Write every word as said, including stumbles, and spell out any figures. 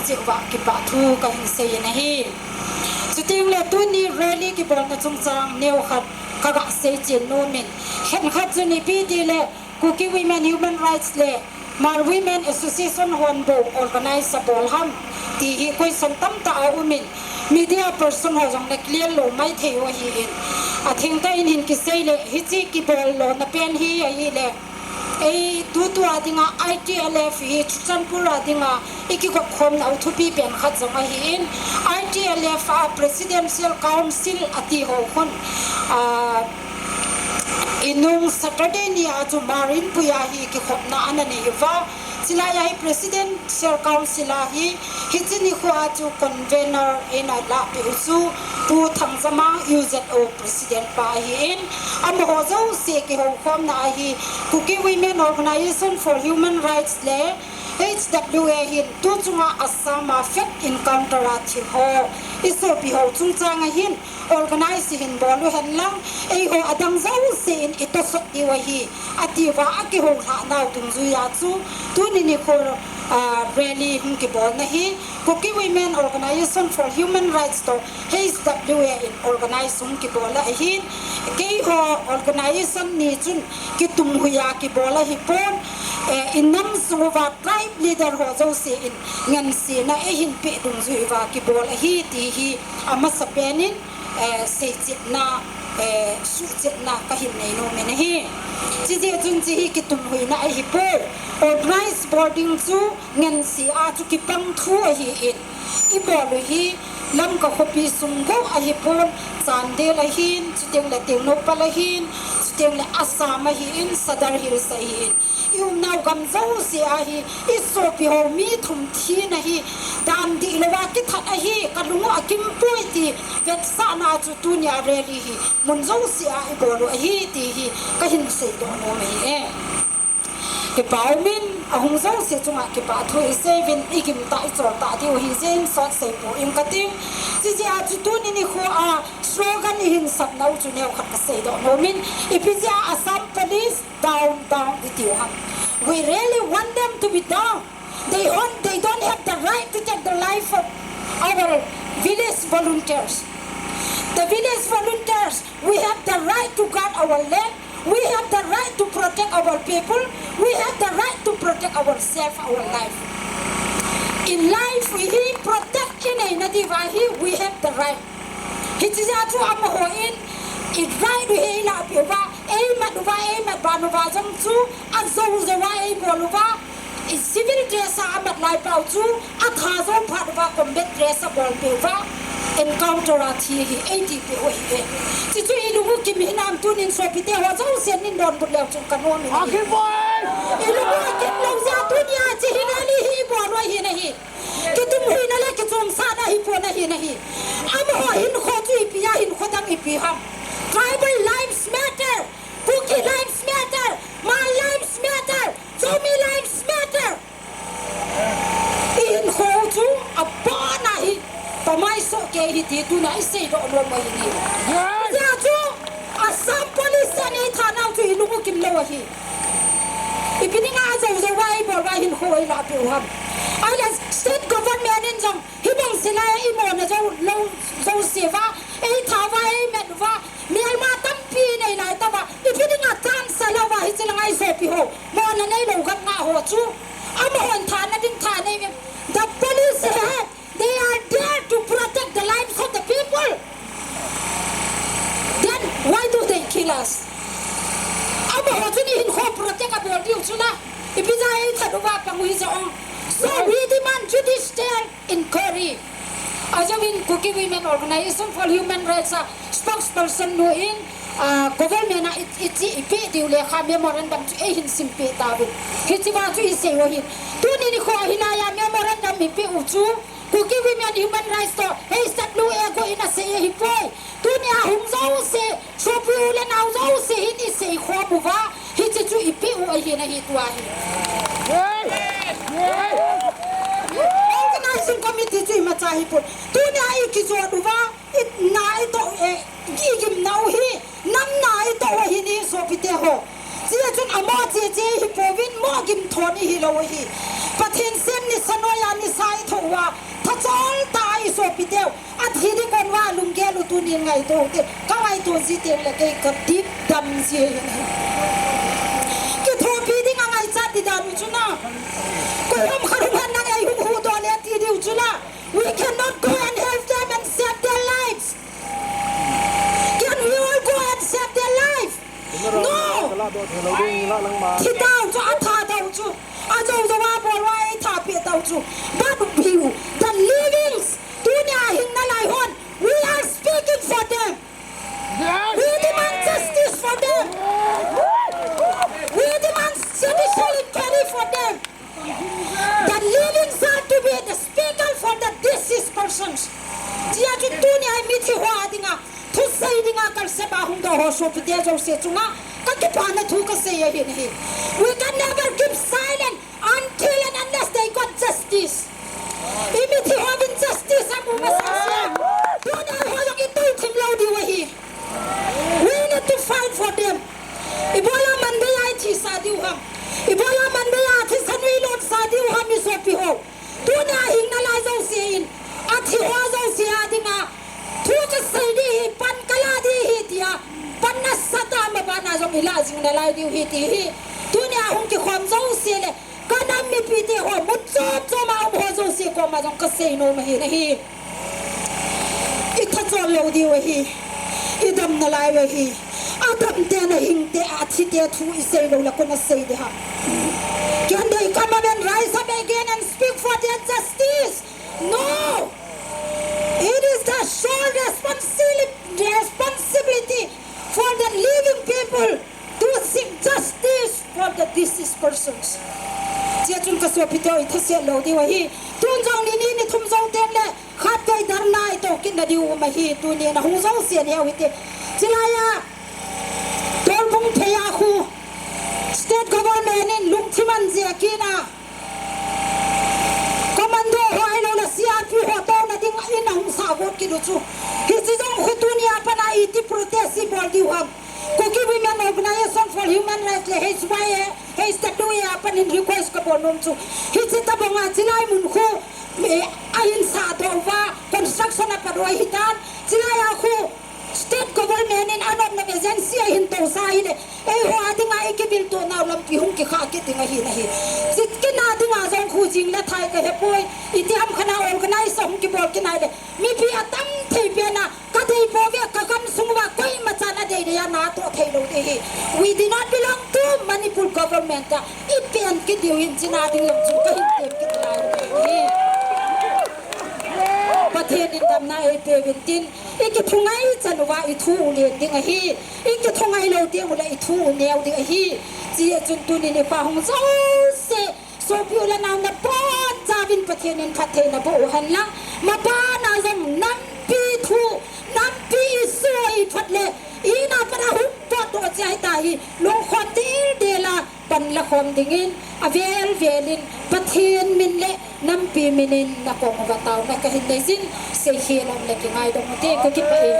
Cheh uva kipah thu kahin seiyin ahi. Chuteng le tuni rally kibolna chungchang neokhat kaga seichen nomin. Khenkhat chun ipi tile Kuki Women Human Rights le Hmar Women Association hon bou organize abol ham ti hi question tamtah aumin, media person ho jong le clear lou maithei u ahin. Athengtah in hin kisei le hiche kibol lona pen hi ahile, ei tutua dinga I T L F hi Churachandpur a dinga ikigop khomna u thupi pen khat jong ahin, I T L F a Presidential Council ati ho khun, a, inung Saturday ni a chu Hmar Inpui a hi kikhopna ana nei uva, chulai a hi Presidential Council a hi, hiche nikho a chu convener in alah peh u chu Pu Thangzamang, U Z O President pa ahin, amaho jouse kihoukhomna a hi Kuki Women Organization for Human Rights le H W A hin tuchunga Assam a fake encounter a thil ho, isopi ho chungchang a hin organize hin bol u henlang, eiho adang jouse in itosot diu ahi, atiuva akihoulhah nau dungjuia chu tuni nikho, ah, rally hung kibolna hi Kuki Women Organization for Human Rights toh H W A in organize hung kibol ahin, keiho organization ni chun kitumhuia kibol ahipon, eh, inam sung uva tribe leader ho jouse in ngansena eihin peh dungjui uva kibol ahi ti hi amasapen in, eh, seichetna, eh, suhchetna kahin nei nomin ahi. Chujeh chun hiche hi kitumhuina ahipoi. Organize bol ding chu ngansea chu kipang thu ahin, ibol u hi Lamka khopi sung bou ahipon, Chandel ahin, chuteng le Tengnoupal ahin, chuteng le Assam ahin, Sadar Hills ahin, iumnau gam jouse a hi isopi ho mi thum thina hi dan dihlouva kithat ahi, kalung u akimpoi ti vetsahna chu tunia rally hi mun jouse a ibol u ahi ti hi kahin seidoh nom ahi e. Kipah umin, ahung jouse chunga kipah thu iseiyuvin, igimtah icholtah diu ahi jeh in sot seipou inge kating. Chujeh a chu tuni nikho a slogan ihin sapnau chu neokhat kaseidoh nomin, ipi jeh a Assam Police down, down itiu ham. We really want them to be down. They own, they don't have the right to take the life of our village volunteers. The village volunteers, we have the right to guard our land. We have the right to protect our people. We have the right to protect ourselves, our life. In life, we protect in another way, we have the right. Hiche jeh a chu amahon i right u hi eilah peh uva, eimat uva, eimat ban uva jong chu, ajou jouva eibol uva, i civil dress a amat lai pau chu, atha jou phat uva combat dress abol peh uva, encounter a thi ahi, eiti peh u ahi e. Chuchu ilung u kim hinam tunin sopite ho jousen neidonbut leu chun kanom in ahi. Akiboi! Ilung u akim lou jeh a tunia hiche hi rally hi ibol u ahi nahi. Kitumhuina le kichomsahna hipon ahi nahi. Amaho hinkho chu ipi a, hinkho dang ipi ham. Tribal lives matter. Kuki lives matter. Hmar lives matter. Zomi lives matter. I hinkho chu abana hi pamai soh kei ahi ti tuna iseidoh nom u ahi nahi. Yes. Hijeh a chu Assam Police in eithanau chu ilung u kim lou ahi. Ipi dinga ajou jouva eibol uva hinkho eilah peh u ham. Ahile state government in jong hibang sela imona jou lou jouse uva, eitha uva, eimat uva, melma tampi nei lai tauva, ipi dinga chance alouva hiche langa isopi ho mona neilou gam nga ho chu, amahon thana ding tha nei uvem. The police have They are there to protect the lives of the people. Then why do they kill us? Amaho chun ihinkho protect abol diu chu la. Ipi jeh a eithat uva pang u hijeh ong. So we demand judicial inquiry. Ajouvin Kuki Women Organization for Human Rights a spokesperson nu in, ah, government a i, i, ipi diu lekha memorandum chu eihin simpeh tauvin. Hichea chu isei u ahin. Tuni nikho hilai a memorandum ipeh u chu Kuki Women Human Rights toh H W A go in asei ahipoi. Tunia hung jouse, sopi u le nao jouse hin isei khom uva, hiche chu ipeh u ahi nahi tua hi. Organizing committee chu imacha hipon. Tunia ikijot uva, i, na itoh, eh, igimna u hi. Namna itoh u ahi nahi sopite ho. Hijeh chun amo cheche hipouvin mo gimthon ihi lou u ahi. Pathen sem nisa noiya nisa i thouva, thachol tah a i sopiteu athi ding kon uva lunggel u tunin ngaito ute. Ka ngaito ji teng le kei ka dip dam ji ahi. Kithopi ding a ngaichat ding dan u chu na. Koi ham khat hung hen nang ei hung huhdoh le ti diu chu na. We cannot go and help them and save their lives. Can we all go and save their life? No. Thi tau chu, atha tau chu, ajou jou a bol uva eitha peh tau chu. But we, the livings, tunia hing nalai hon, we are speaking for them. We demand justice for them. We demand judicial inquiry for them. The livings are to be the speaker for the deceased persons. Tia chu tunia i mithi ho a dinga thusei dinga kalsep a hung doh ho sopite jouse chunga ka kipana thu ka sei ahi nahi. We can never keep silent until and unless they got justice. I mithi hovin justice amu masa se. Tunia ho jong i tou thim lou diu ahi. We need to fight for them. Ibola man beiya i thisa diu ham? Ibola man beiya thisan u i lotsa diu ham, i sopi ho? Tunia hing nalai jouse in, athi ho jouse a dinga thu ka sei ding ahi, pan ka la ding ahi tia pan nasatah a mabana jong i la jing nalai diu ahi ti hi. Tunia hung kikhom jouse le ka nam mipite ho, mun chom chom a um ho jouse koma jong ka sei nom ahi nahi. I thachol lou diu ahi. I dam nalai u ahi. Adam te nahing te, athi te thu i sei lou le koi in a sei ding ham? Can they come up and rise up again and speak for their justice? No. It is the sole responsibility, responsibility for the living people to seek justice for the deceased persons. Tia chun ka sopite ho, i thase lou diu ahi. Tun jong ni ni ni thum jou teng le khatvei dharna i toh kit na diu um ahi, tuni na hung jouse neo hite. Chilai a Tolbung phei a khu state government in lungthim ahin jeh kit na, commando ho ahilou le C R P F ho touna ding in ahung sah got kit u chu. Hiche jong khu tunia pat a iti protest i bol diu ham? Kuki Women Organization for Human Rights le H Y A, H W A a pat in request ka bol nom chu. Hiche tabang a chilai mun khu, eh, ahin sah doh uva, construction a pat u ahitan, chilai a khu state government in anopnop agency ahin tousa ahile, eiho a dinga i kibilto nau lampi hung kikhah kit ding ahi nahi. Chit kit na dinga jong khu jing le thai ka hepoi, iti ham khat a organize a hung kibol kit na ahile, mipi atam thei pen a, ka dei pouve, ka gamsung uva koima chan adei dei a natoh thei lou ding ahi. We do not belong to Manipur government a, i pen kit diu hin china ding jong chu ka hin tem kit lai u ahi. Pathen in damna eipeuvin tin, i kithungai chan uva i thu u len ding ahi. I kithungai lou teng ule i thu u neo ding ahi. Chea chun tuni nikho hung jouse, sopi u le nao, nabonchauvin Pathen in phatthei naboh u hen lang, maban a jong nampi thu, nampi issue ahi phat le, i na pat a hung potdoh cheh ahitai, lungkham dildel a pan la khom dingin, avel vel in Pathen min le nampi min in nakoma taona kahin nei jin, seikhel um le kingaidam ute, kakipah e.